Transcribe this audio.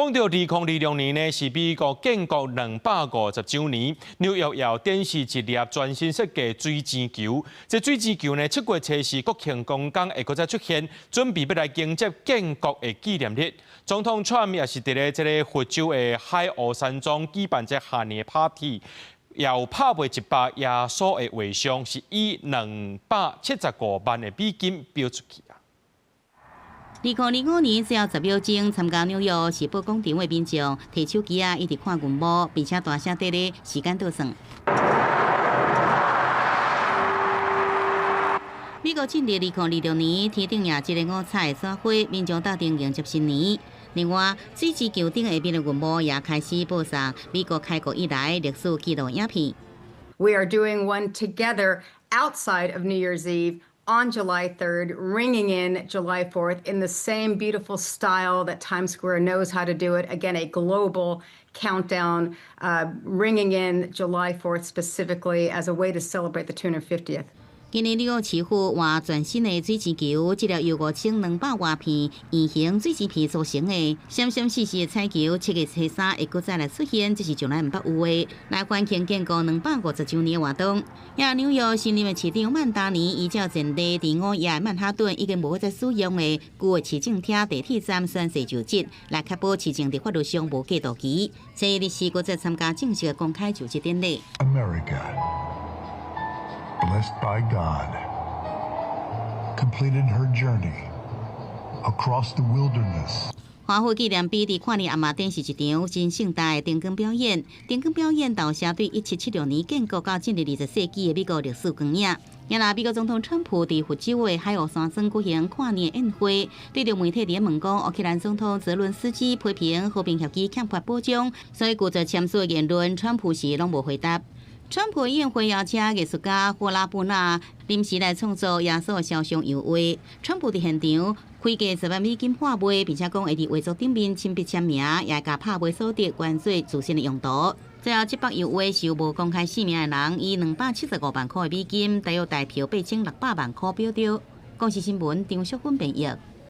講到2026年呢，是美國建國250週年，紐約又展示一粒全新設計水晶球。這水晶球呢，7月初四國慶公工會閣再出現，準備欲來迎接建國的紀念日。總統川普也是佇咧這个佛州的海鷗山莊舉辦這跨年 party，也有拍賣一幅耶穌的畫像，是以275萬的美金標出去。2025年最後10秒鐘，參加紐約時報廣場的民眾提手機仔，一直看雲幕，並且大聲佇咧時間倒算。美國進入2026年，天頂也這个五彩的雪花，民眾鬥陣迎接新年。另外，水晶球頂下面的雲幕也開始播送美國開國以來歷史紀錄影片。 We are doing one together outside of New Year's Eve on July 3rd, ringing in July 4th in the same beautiful style that Times Square knows how to do it. Again, a global countdown, ringing in July 4th specifically as a way to celebrate the 250th. 今年紐約市府換全新的水晶球，這粒由5200外片圓形水晶片組成的閃閃爍爍的彩球，7月初三會閣再來出現，這是從來毋捌有的，來歡慶建國250週年活動。也紐約新任的市長曼達尼依照前例，佇午夜曼哈頓已經無再使用的舊的市政廳地鐵站宣誓就職，來確保市政佇法律上無過渡期。初二日閣再參加正式的公開就職典禮。 America, blessed by God, completed her journey across the wilderness. 華府紀念碑佇跨年暗暝展示一場真盛大的燈光表演。燈光表演投射對1776年建國到進入20世紀的美國歷史光影。也若美國總統川普佇佛州的海鷗山莊舉行跨年宴會，對著媒體佇問講，烏克蘭總統澤倫斯基批評和平協議欠缺保障，所以拒絕簽署的言論，川普是攏無回答。川普宴會邀請藝術家霍拉布納臨時來創作耶穌肖像油畫。川普佇現場開價10萬美金拍賣，並且講會佇畫作頂面親筆簽名，也會共拍賣所得捐做慈善的用途。最後，這幅油畫是由無公開姓名的人以275萬塊的美金，大約台票8600萬塊標著。公視新聞張淑芬編譯。